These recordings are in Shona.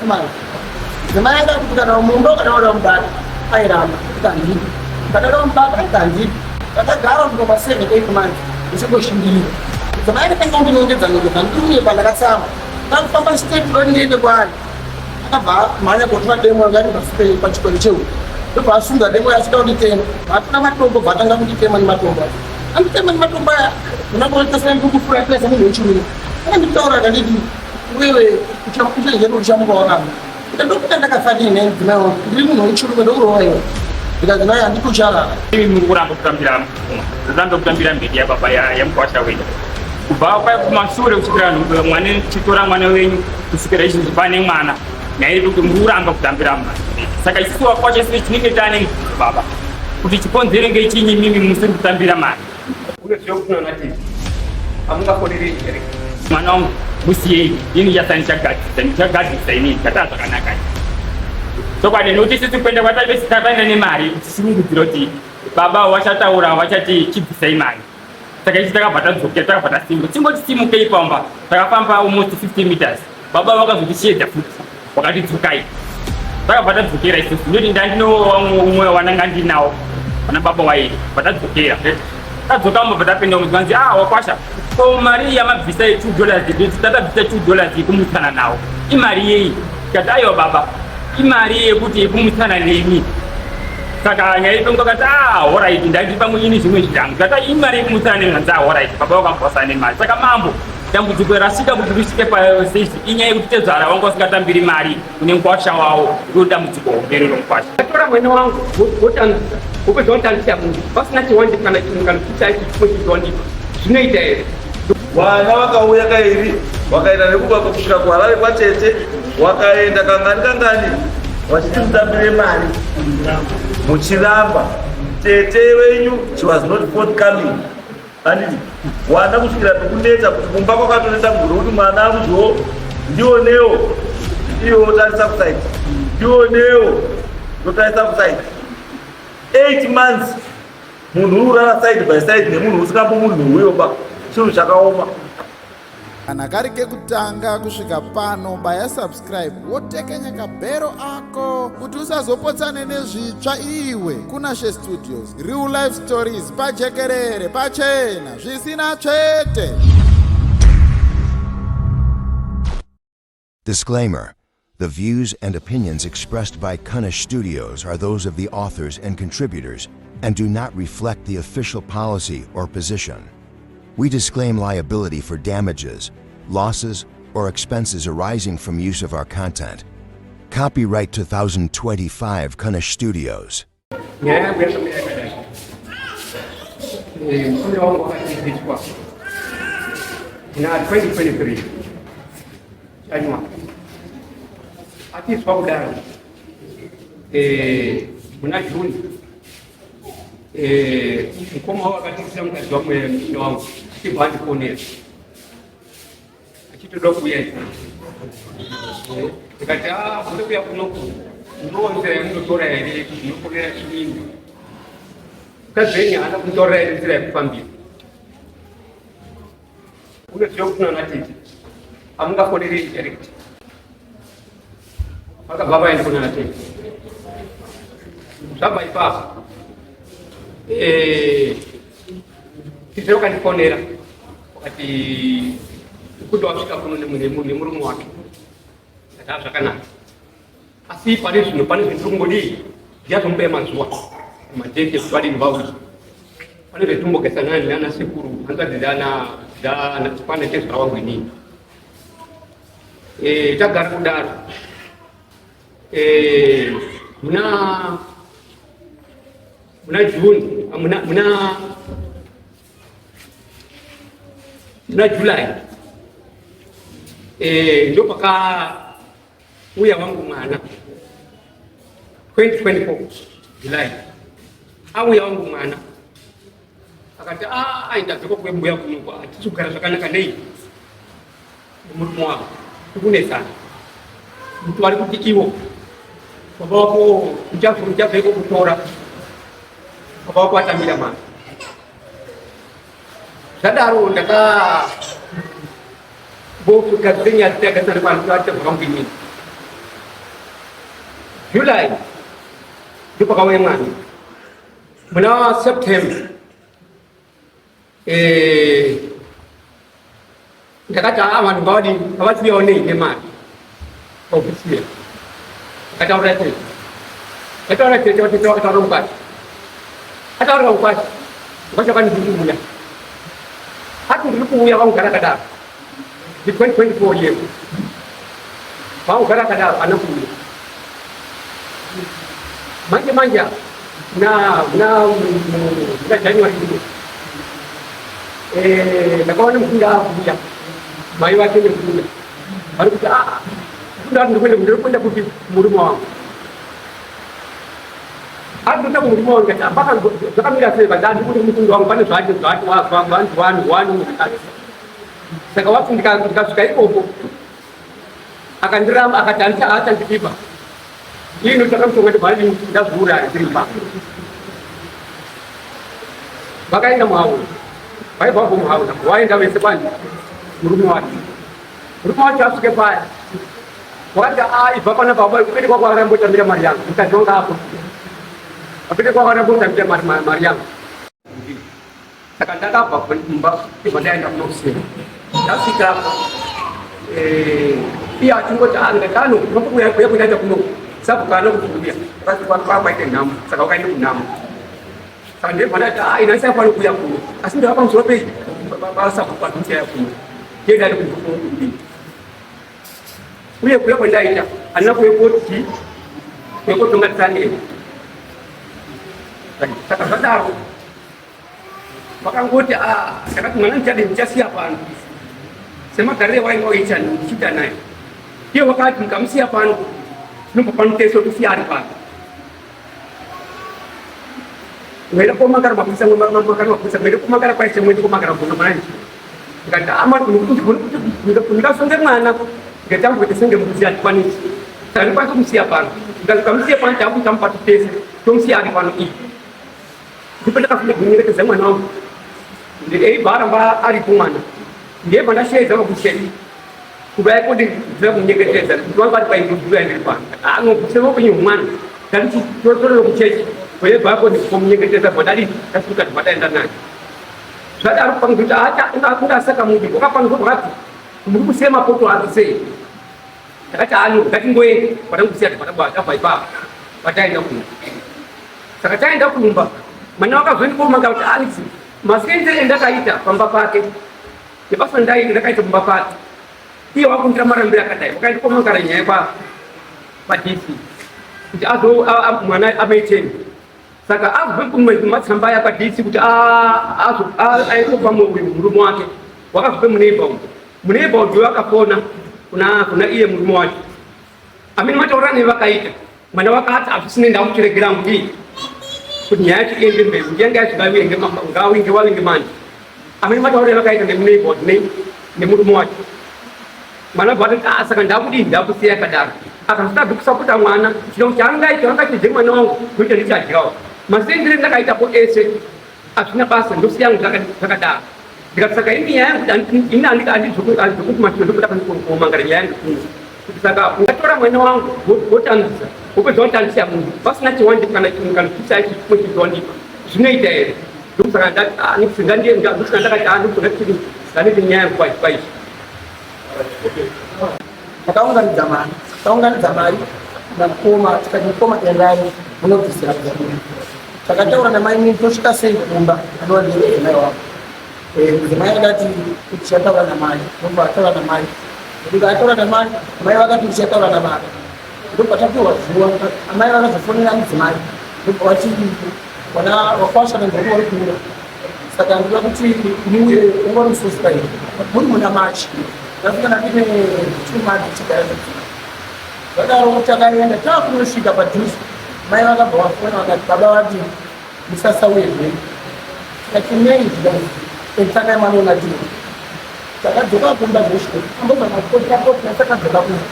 5 months Mudzimai anga kuti kana mumba ukada kuda mubata airamba kuti handidi, ukada kuda mubata aiti handidi. Takagara kusvika pa 7 8 months ndichingoshindirira. Mudzimai akatanga kundinongedza nongedza ndiuye pandakatsamwa. Ndakufamba step ndoti ndiende kwaari. Akabva amhanya kotora demo ranga riri pasi pachikwere chehuku. Ndobva asunga demo achida kunditema. Atora matombo bva atanga kunditema nematombo aya. Anditema nematombo aya ndinongoita sendiri kufura fura semunhu wechirume. Akanditaura akanditi wewe uchenjera uchamuka wakamba. Ndokuti ndakafanira nemudzimai wangu ndiri munhu wechirume ndokurova iwe. Ndikati naye handiti ucharara. Imi muri kuramba kutambira ramba kutambira mhete yababa yamukwasha wenyu kubva kumashure kusvikira mwana chitora mwana wenyu kusvikira izvozvi pane mwana nyaya iri kuti muri kuramba kutambira mwana saka isusu wakwasha isusu tinenge tane baba kuti chikonzero ngechinyi mimi musiri kutambira mari Unoziva kuti unoona TV. Hamungafoneri here? Mwana wangu musiyei ini ndichasara ndichagadzirisa ndichagadzirisa ini ndichataa zvakanaka chokwadi nekuti isusu kuenda kwataive nemari tichifungidzira kuti baba vachataura vachati chibvisai mari saka isu takabva tadzokera takabva tasimuka tichingoti simukei pamba takafamba almost 50 meters baba vakazotisheedza futi wakati dzokai takabva tadzokera isusu ndoti ndandinoumwe wananga ndinawo vana baba wairi vatadzokera tadzoka mubva tapinda muzivanzi ah wakwasha ko mari yamabvisa ye $2 tatabvisa $2 yekumutsana nawo imari yei tikati aiwa baba imari yekuti yekumutsana nemi saka nyaya ipengo akati ah horaiti ndati pamwe ini zvimwe zvirangu tikati imari yekumutsana nemi hanzi ah horaiti baba vakambosana nemari saka mambo Dambudziko rasvika kuti risvike paseizvi inyaya yekuti tezvara vanga vasingatambiri mari kune mukwasha wavo ndo dambudziko hombe rero mukwasha. Ndatora mwene wangu wotandisa wopedza wotandisa munhu pasina chiwandipa kana chinhu kana kuita chimwe chiwandipa zvinoita here? Vana vakauya kairi vakaenda nekuba kusvika kuHarare kwatete wakaenda kangani kangani vachiti mutambire mari muchiramba tete wenyu she was not forthcoming Handiti wana kusvikira pekunetsa kuti kumba kwakatonetsa muguro kuti mwana akudyiwo ndionewo iwe wotarisa kusaidi ndionewo ndotarisa kusaidi 8 months munhu uri kurara side by side nemunhu usingambomunhuwiwo ba chinhu chakaoma. Kana kari kekutanga kusvika pano baya subscribe wotekenya kabhero ako kuti usazopotsane nezvitsva iwe. Kunashe Studios, real life stories pajekerere pachena zvisina tsvete. Disclaimer. The views and opinions expressed by Kunish Studios are those of the authors and contributors and do not reflect the official policy or position. We disclaim liability for damages, losses, or expenses arising from use of our content. Copyright 2025 Kunish Studios. Nyaya yangu yakamira yakadai. Eh, murume wangu akatiziswa na 2023 January. Atizwa kudaro eh, muna June eh, mukoma wangu akatizisa mukadzi wangu murume wangu achibva andifonera achitoda kuuya ndikati ah, muri kuuya kunoku ndoo nzira yamunotora here kuti munofonera inini mukadzi wenyu haana kumutorera here nzira yekufambira unoziva kuti nana tete hamungafoneri direct vakabva vaenda kunana tete zvabva ipapo eh, tete vakandifonera wakati kuti wasvika kuno nemurume wake ndati zvakanaka asi pane zvino pane zvinhu tiri kungodii ndichazomupa mazuva madheti ekuti vadini vauye pane zvetimbogarisana nana sekuru hanzvadzi dana pane tezvara wangu inini eh, tagara kudaro eh, muna muna june muna muna muna July eh, ndopakauya wangu mwana 2024 July auya wangu mwana akati ah, aenda zveko kwembuya kunoku hatisi kugara zvakanaka nei nemurume wangu tikunetsana kuti vari kuti ivo baba wako uchabveko kutora baba wako atambira mwana Zvadaro ndaka bogadzire nyaya dzitagarisana nevanhu vati zvakangu inini. July ndopakauya mwana. Muna September eh, ndakati haa vanhu ngavadii ngavatiuyawo nei nemari ofisiya akataura tete akataura tete vatete vakataura mukwasha ataura mukwasha mukwasha kwani ndiri kuuya ati ndiri kuuya vangugara akadaro ndi 2024 years vangugara akadaro ana kuuya manje manje na na na January eh ndakaona mukunda akuuya mai vake nekuuya vari kuti ah mukunda ati ndikuenda ndikuenda kupi murume wangu ati ndoda kumurume wangu ndikati apaka zvakamira sei vati andikuti mukunda wangu pane zvaati zvaati vanhu vanhu wani saka wati ndikasvika ikoko akandiramba akati handiti haachandidiba ini ndotsvaka mushonga ndibva ndazviuraya ndiri pamba vakaenda muhauna vaibva vabva muhauna waenda vese kwani murume wacho murume wacho asvike paya wakati aibva pana baba kupete kwako akambotambira mari yangu mukadzi wanga apo apete kwako akambotambira mari yangu Saka ndakabva kumba ndibva ndaenda kunokuseni. Ndasvika eh, iye achingoti ah, ndakano unokuuya kuya kuenda kuno sabhuku ano kuuya akati kwaite nhamo saka wakaenda kunhamo saka ndibva ndati ah, ina isafana kuuya kuno asi ndava pamusoro pei basabhuku anotiya kuno ndiye ndari kuuya uye kuya kwandaita handina kuuya koti kuya kotonga tisanei saka zvadaro Vakangoti ah, ndakati mwana ndichadi ndichasiya pano semagarire wainge waita ndichiita naye. Iye wakati mukamusiya pano tinobva pano tese tosiya ari pano. Mwenda komakara mapurisa makara mapurisa mwenda komakara kwaise mwenda komakara kuno manje. Ndikati ama ndikasunge mwana ndikatambo kuti senge mbuzi atikwanisi. Saka ndikwanisa kumusiya pano. Ndikati ukamusiya pano takutamupati tese tomusiya ari pano iyi. Ndipo ndakafunga kunyengetedza mwana wangu eibva aramba aripo mwana ndiyebva ndasheedza vakucheni kuva yako ndida kunyengetedza kuti wanga ari paingudzura ndiri pano anobvisa upenyu hwemwana ndati totorero kuchechi koyebva ako ndikomunyengetedza bva ndadii ndasvika ndibva ndaenda naye zvadaro pamwe kuti akungasaka mubi wakapanga wakati muri kusiya mapoto ari sei Ndakati ano ngatingoenda patangusiya tabva ipapo pataenda kumba. Saka taenda kumba mwana wakazoendikoma kuti Alex masenzere endakaita pamba pake nebasa ndai ndakaita kumba pake iye wakundira marambiro akadai wakaenda komangara nyaya kwa padc kuti azo mwana amaiteni saka azobve matsamba aya padc kuti azopa murume wake wakazope muneighbor uyu muneighbor uyu akafona kuna kuna iye murume wacho amene mataura naye vakaita mwana wakati hazvisine ndakuchiregera ngui kuti nyaya yacho iende mberi kuti yange yacho ngawinge wawinge manje amene mataura vakaita nemuneighbor nemurume wacho Mwana bva atoti ah saka ndakudii ndakusiya yakadaro. Akazotadza kusapota mwana chino chaangaita angachidye mwana wangu kuita ndichadyawo. Masendere ndakaitapo ese hazvina basa ndosiya yangu zvakadaro. Ndikati saka ini nyaya yangu ini handizvokuti mashoko ndokuda kumangara nyaya yangu kuno. Kuti saka ungatora mwana wangu wotandisa wopedza wotandisa munhu pasina chiwandipa kana kana chisa chimwe chiwandipa zvinoita here? Ndokusaka ndati ah ndokusaka ndakati ah ndokusaka ndati nyaya yangu kwaizvi. Takaunganidza mari, taunganidza mari namukoma, tikati mukoma endai munobvisira kudzamira. Takataura namai mini tosvika sei kumba anova ndiye mudzimai wavo. Eh, mudzimai akati tichataura namai, ndobva ataura namai. Ndobva ataura namai, mai vakati tichataura nababa. Ndobva tapiwa zuva, amai vakazofonera mudzimai. Ndobva vati vana vakwasha vanhu vari kuuya. Saka ndinoda kuti muuye ungori musosta here muri muna March ndasvika ndine 2 months tichigara zvadaro takaenda takunosvika padhuze mai vakabva vafona vakati baba vati musasauye zvenyu tikati nei zvikanzi tangai manoona tino takadzoka kumba zveshe ambozama kupotera takadzoka kumba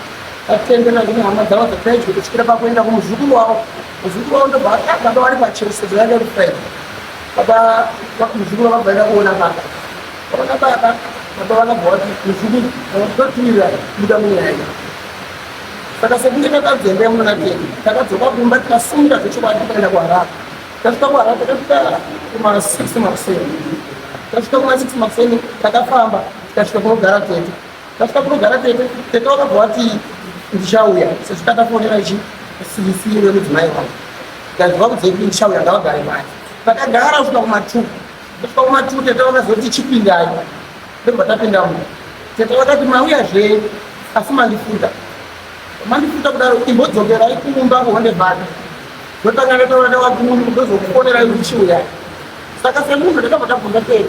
tatendera zvine hama dzavo dzapedyo kusvikira pakuenda kumuzukuru wavo muzukuru wavo ndobva baba vari pachese zvaenda kufriday Baba muzukuru vakabva vaenda kuona baba. Vaona baba, baba vakabva vati muzukuru vatotirira buda munyaya iyi. Saka sekunge takadzembera muna tete, takadzoka kumba tikasumira zvechokwadi tikaenda kuHarare. Tasvika kuHarare takasvika kuma 6 makuseni. Tasvika kuma 6 makuseni takafamba tikasvika kunogara tete. Tasvika kunogara tete, tete wakabva wati ndichauya sezvo takafonera ichi sisi wemudzimai wangu. Ndazviva kudzei kuti ndichauya ngavagare manje. Takagara kusvika kuma 2. Kusvika kuma 2 tete vakazoti chipindai. Ndobva tapinda mu. Tete vakati mauya zve asi mandifuta. Mandifuta kudaro imbodzokerai kumba kuhonde valley. Ndotanga ndataura nevakuru ndozokufonerai kuti chiuyai. Saka semunhu ndakabva ndabvunza tete.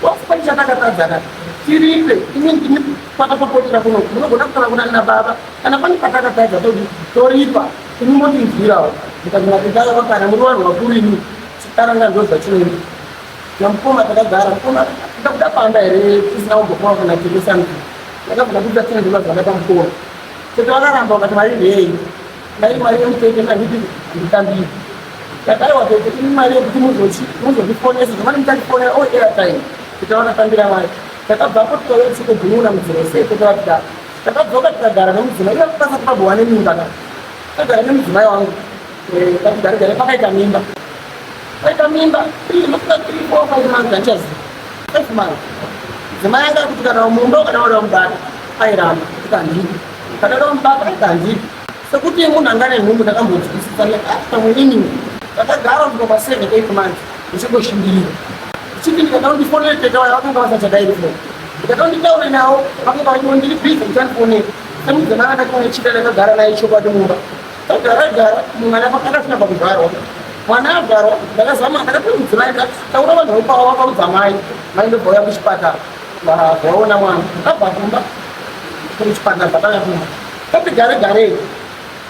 Wakupa chatakatadzana tiripe imi ndimi patakapotera kuno munogona kutaura kuna nababa kana pane patakatadza toti toripa imi motinzwirawo ndikazona kutanga kana muri vanhu vakuru imi chikaranga ndozvatinoita namukoma takagara mukoma tikabuda pamba here tisina kumbopiwa kana tete something ndakabva ndakuita tine ndovazvana pamukoma tete vakaramba vakati mari ndeyei dai mari yemutete ndanditi handitambiri ndakaiwa tete ini mari yekuti muzochi muzondifonesa zvamani muchandifonera o airtime tete vakatambira mari takabvapo tikauya tichikogununa mudziro sei tete vatidaro takadzoka tikagara nemudzimai iva pasati pabova nemimba ka tagara nemudzimai wangu tatigare gare pakaita mimba Paita mimba, ndofunga 3 4 5 months handichazivi. 5 months. Mudzimai anga kuti kana mumba ukada kuda mubata airamba kuti handidi. Kana kuda mubata aiti handidi. Sekuti munhu anga ane nhumbu ndakambonzwisisa ah pamwe inini takagara kusvika pa 7 8 months ndichingoshindirira. Ndichiti ndikada kundifonere tete vaya vakanga vasachadairi foni. Ndikada kunditaure navo vakanga vachiti ndiri busy muchandifonera. Semudzimai andakanga ndichida ndakagara naye chokwadi mumba. Tagara gara mwana pakanga asina pakuzvarwa. Mwana azvarwa ndakazama ndakatora mudzimai ndataura vanhu vekwawo vakaudza mai mai ndobva uya kuchipatara vaona mwana ndabva kumba kuchipatara ndakauya kumba tati gare garei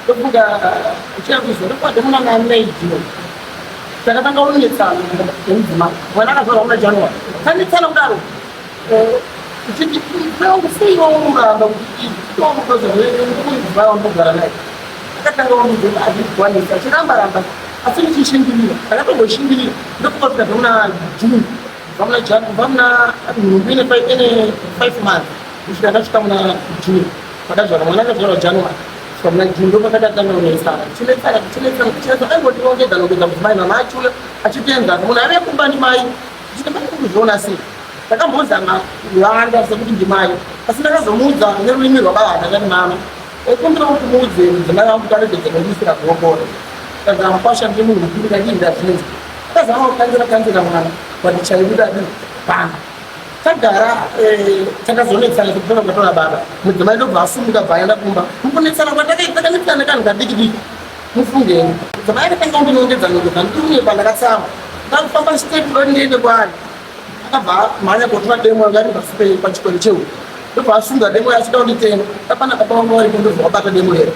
ndofunga uchiya kuzwa ndokwade muna namaidio takatanga kunetsana nemudzimai mwana akazvarwa muna january tanetsana kudaro uchiti sei wauramba kuti ndogara naye akatanga wamudzoka azvikwanisa achiramba ramba asi ndichishingirira ndakatomboshingirira ndokukosvika zvamuna june zvamuna jan kubva muna nhumbu ine 5 months kusvika ndasvika muna june pakazvarwa mwana akazvarwa january kusvika muna june ndopakatanga kunetsana tichinetsana tichinetsana tichinetsana aingotirongedza nongedza mudzimai mama achiuya achitienzana munhu aive kumba ndimai ndikuzviona sei ndakambozama kuvanda sekuti ndimai asi ndakazomuudza nerurimi rwababa ndakati mama ekumbira kuti muudze mudzimai wangu kuti aregedze kundiisira gokora kaza mukwasha ndiri munhu mukuru ndadii ndazvinzwa akazama kukanzira kanzira mwana but chaibuda dii pano tagara eh, takazonetsana sekutora kwatora baba mudzimai ndobva asumuka bva aenda kumba mukunetsana kwatakaita takanetsana kanhu kadiki diki mufungeni mudzimai akatanga kundinongedza nongedza ndikunyepa ndakatsama ndakufamba step ndoti ndiende kwaari akabva amhanya kotora demo ranga riri pasi pachikwere chehu ndobva asunga demo achida kunditema apana baba vangu varipo ndobva wabata demo here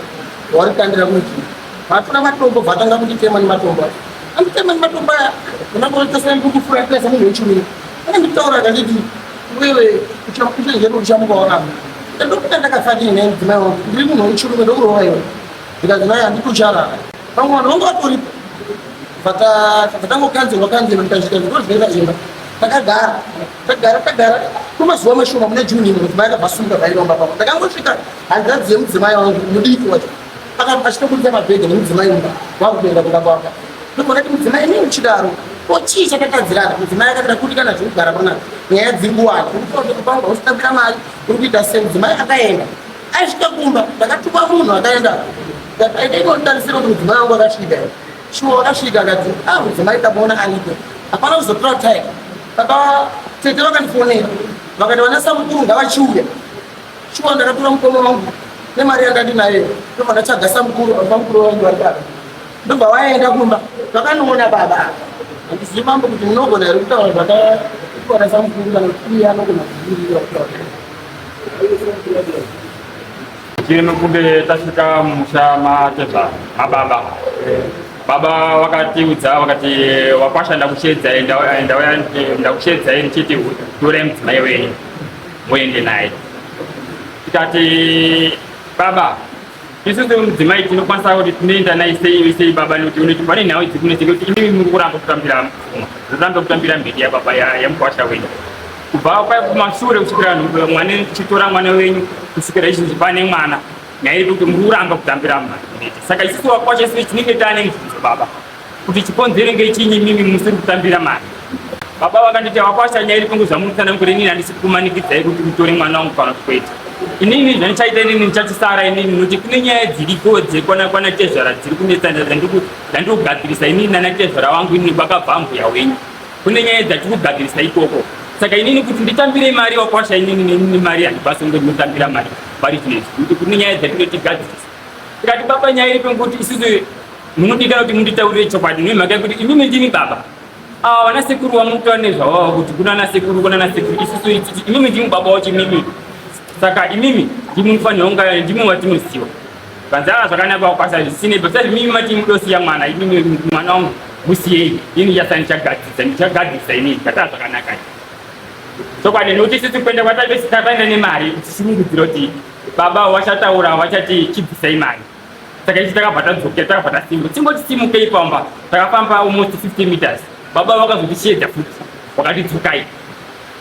warikandira kunzvimbo vatora matombo bva atanga kunditema nematombo acho anditema nematombo aya unangoita ndikufura semunhu wechirume akanditaura akanditi wewe uchenjeri uchamuka wakamba ndokuta ndakafanini nemudzimai wangu ndiri munhu wechirume ndokurova iwe ndikanzi naye handikucharara vamwe vanhu vanga vatoripo vatangokanzirwa kanzirwa ndikasvika ndozvinoita imba takagara tagara tagara kwemazuva mashoma muna june imo mudzimai akabva asunga vairomba papa ndakangosvika hanzvadzi yemudzimai wangu mudiki wacho achitobudisa mabhegi nemudzimai mumba wakutoenda kumba kwake ndobva ndati mudzimai nei uchidaro ko chii chakatadzirana mudzimai akati ndakutikana zvekugara panapa nyaya dziri kuwanda uri kutoa kupanga usitambira mari uri kuita sei mudzimai akaenda Aisvika kumba ndakatuka munhu akaenda ndaingotarisira kuti mudzimai wangu akasvika here shuwa wakasvika akati ah mudzimai tamuona aripo hapana kuzotora time baba tete vakandifonera vakati vana samukuru ngavachiuya shuwa ndakatora mukoma wangu nemari yandandinayo ndobva ndatsvaga samukuru baba mukuru vangu vari baba ndobva vaenda kumba vakanoona baba handizivi mambo kuti munogona here kutaura zvakaitwa nasamukuru kana kuti iye anogona kubudirira kutaura Chino kunge tasvika mumusha matezvara mababa baba vakatiudza vakati wakwasha ndakushedzai ndakushedzai ndichiti torai mudzimai wenyu muende naye tikati baba isusu mudzimai tinokwanisa kuti tinoenda naye sei sei baba nekuti unoti pane nhau idzi kunetse nekuti imimi muri kuramba kutambira muramba kutambira mhete yababa yamukwasha wenyu kubva kumashure kusvikira mwana chitora mwana wenyu kusvikira izvozvi pane mwana Nyaya iri kuti muri kuramba kutambira mari. Saka isusu wakwasha isusu tinenge taane mubvunzo baba kuti chikonzero ngechinyi mimi musiri kutambira mari. Baba vakanditi wakwasha nyaya iri pangu zvamurikutsanangura inini handisi kumanikidzai kuti mutore mwana wangu kana kwete. Inini zvandichaita inini ndichachisara inini nokuti kune nyaya dziriko dzekwana kwana tezvara dziri kunetsa dzandiri kugadzirisa inini nana tezvara wangu inini kwakabva mbuya wenyu. Kune nyaya dzatiri kugadzirisa ikoko. Saka inini kuti nditambire mari wakwasha inini nenini mari handikwanisi kunge ndinotambira mari pari zvino izvi nokuti kune nyaya dzatinotigadzirisa. Tikati baba nyaya iripo ngekuti isusu munodikana kuti munditaurire chokwadi nemhaka yekuti imimi ndimi baba ava vana sekuru vamutaura nezvavava kuti kuna ana sekuru kuna ana sekuru isusu imimi ndimi baba wacho imimi saka imimi ndimi munofanira kunga ndimi watinoziva kanzi aa zvakanaka wakwasa zvisinei but imimi mati mudosiya mwana imimi mwana wangu musiyei ini ndichasara ndichagadzirisa ndichagadzirisa inini kataa zvakanaka chokwadi nekuti isusu kuenda kwataive nemari tichifungidzira kuti baba vachataura vachati chibvisai mari saka ichi takabva tadzokera takabva tasimuka tingoti simukei pamba takafamba almost 50 meters baba vakazotisheedza futi vakati dzokai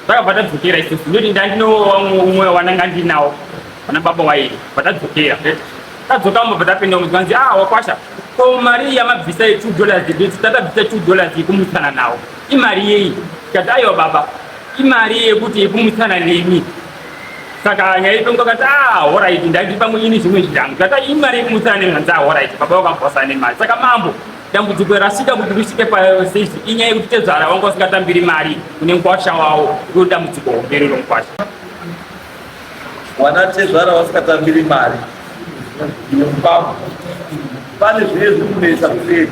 takabva tadzokera isusu ndoti ndandino umwe wananga ndinawo vana baba wairi vatadzokera tadzoka mba vatapinda muzi vanzi ah wakwasha ko mari yamabvisa ye 2 dollars tatabvisa 2 dollars yekumutsana nawo imari yei tikati aiwa baba imari yekuti yekumutsana nemi saka nyaya itongo akati ah horaiti ndandi pamwe ini zvimwe zvirangu tata imari yekumutsana nemi hanzi ah horaiti baba vakambosa nemari saka mambo dambudziko rasvika kuti risvike paseizi inyaya yekuti tezvara vanga vasingatambiri mari kune mukwasha wawo iro dambudziko hombe riro mukwasha wana tezvara vasingatambiri mari yemupambo pane zviye zviri kunetsa kuseri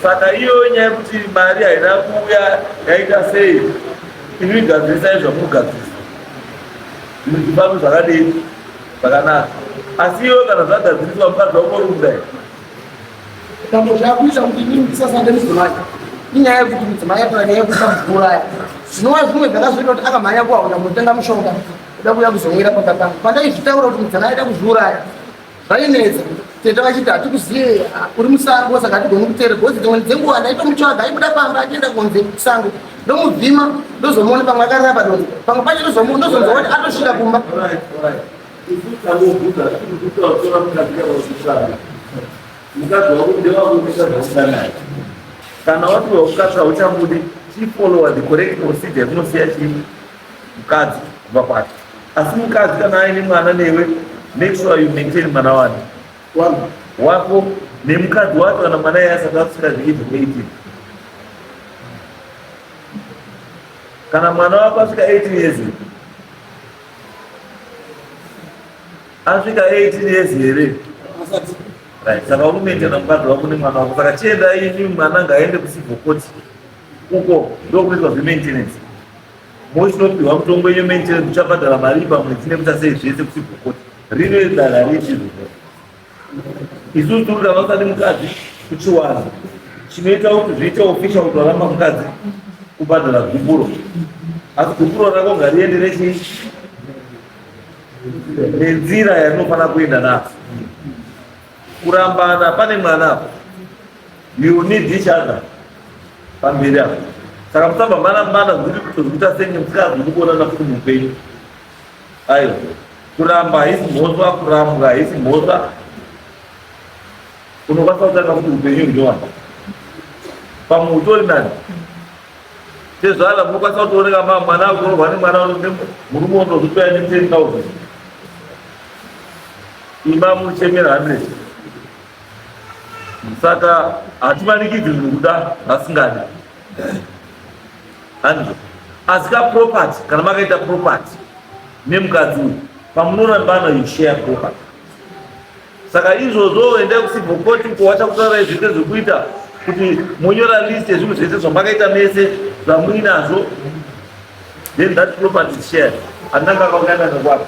saka iyo nyaya yekuti mari haina kuuya yaita sei Imi gadzirisai zvamunogadzirisa zvinhu zvifambe zvakadii zvakanaka asi iwe kana zvagadziriswa mukadzi wako uri kudai Dambo zvakuita kuti inini ndisasande mudzimai inyaya yekuti mudzimai atora nyaya yekuita mvura zvinova zvimwe zvakazoita kuti akamhanya kuaona kunotenga mushonga kuda kuuya kuzomwira pamba pangu pandaizvitaura kuti mudzimai aida kuzviuraya Zvainetsa tete vachiti hatikuziye uri musango saka hatigoni kuteera because dzimweni dzenguva ndaitomutsvaga aibuda pamba achienda kunze kusango ndomuvhima ndozomuona pamwe akarara padonzi pamwe pacho ndozonzwa kuti atosvika kumba. Mukadzi wako ndewako unoita zvaunoda naye. Kana wati wakukatsa hauchamudi, chifollowa the correct procedure yekunosiya chii mukadzi kumba kwake. Asi mukadzi kana aine mwana newe, make sure you maintain mwana wani wako nemukadzi wacho kana mwana iye asati asvika the age of 18. Kana mwana wako asvika 18 years, asvika 18 years here? Right, saka uri kumaintaina mukadzi wako nemwana wako. Saka chiendai imi mwana ngaaende kucivil court uko ndokunoitwa zvemaintenance. Mochinopiwa mutongo yenyu maintenance muchabhadhara mari pamwedzi nekuita sei zvese kucivil court. Rino idare hariiti izvozvo. Isusu tiri kuda vasati mukadzi kuchiwana chinoita kuti zviite official kuti waramba mukadzi kubhadhara gupuro. Asi gupuro rako ngariende nechii nenzira yarinofanira kuenda nayo. Kurambana pane mwana apo. You need each other pamberi apo. Saka musabva marambana zviri kutozoita senge musikazi kuonana futi muupenyu. Aiwa, kuramba haisi mhosva, kurambwa haisi mhosva. Unokwanisa kutanga kuti upenyu hunyowani. Pamwe utori nani. Tezvara munokwanisa kutooneka ma mwana akurohwa nemwana murume unozotoya ne 10,000. Imba muchemera 100. Saka hatimanikidzi munhu kuda vasingadi. Handizvo. Asi ka property kana makaita property nemukadzi uyu pamunorambana you share property. Saka izvozvo endai kucivil court uko vachakutaurirai zvese zvekuita kuti monyora list yezvinhu zvese zvamakaita mese zvamuinazvo then that property is shared. Handina kakaungana nekwapi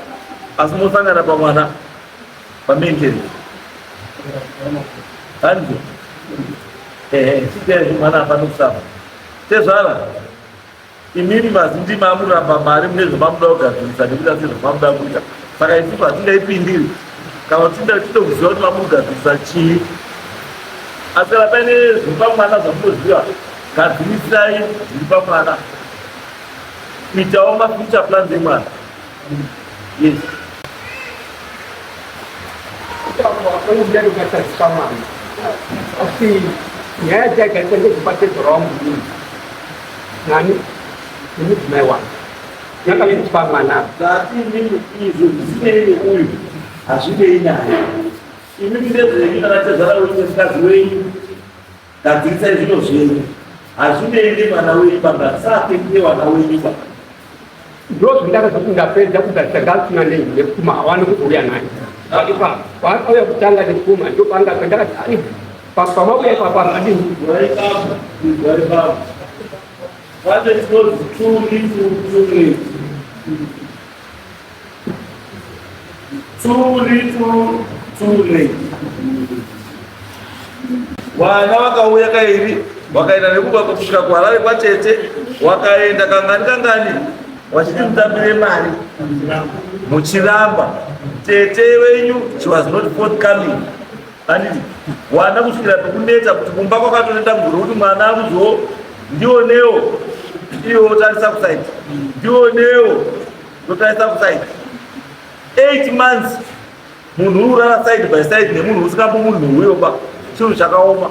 asi mosangana pamwana pamaintenance. Handizvo. Ehe, chiitei mwana hapana kusafa. Tezvara, imimi mazindi mamuramba mari mune zvamamuda kugadzirisa nekuita sezvamamuda kuita. Saka isusu hatingaipindiri kana tinda titokuziva kuti mamurikugadzirisa chii. Asi kana paine zviri pamwana zvamunoziva, gadzirisai zviri pamwana. Kuitawo mafuture plans emwana. Yes. Ndakasadzisa mwana, asi nyaya dzaigarisa ndedzipatedzora wangu mini nani nemudzimai wangu ndakazvipa mwana. Ndati inini izvo zvisinei neuyu hazvinei naye. Imi ndezvenyu kana tezvara wenyu nemukadzi wenyu, gadzirisai zvino zvenyu, hazvinei nemwana wenyu pangasapinde wana wenyu ba. Ndozvindakazoti ndapedza kugadzisa ngasina nei nepfuma hawana kuzouya naye ipa paakauya kutanga nepfuma ndopanga ndakati ani pamauya ipapa adini. Izwai baba, izwai baba. Pane chinonzi too little too late. Too little too late. Vana vakauya kairi, vakaenda nekuba kusvika kuHarare kwatete, wakaenda kangani kangani vachiti mutambire mari, muchiramba. Tete wenyu, she was not forthcoming, handiti? Wana kusvikira pekunetsa kuti kumba kwakatoenda mugore kuti mwana akuzo ndionewo, iwe wotarisa kusaidi, ndionewo, ndotarisa kusaidi. 8 months munhu uri kurara side by side nemunhu usingambomunhuwiwo ba, chinhu chakaoma.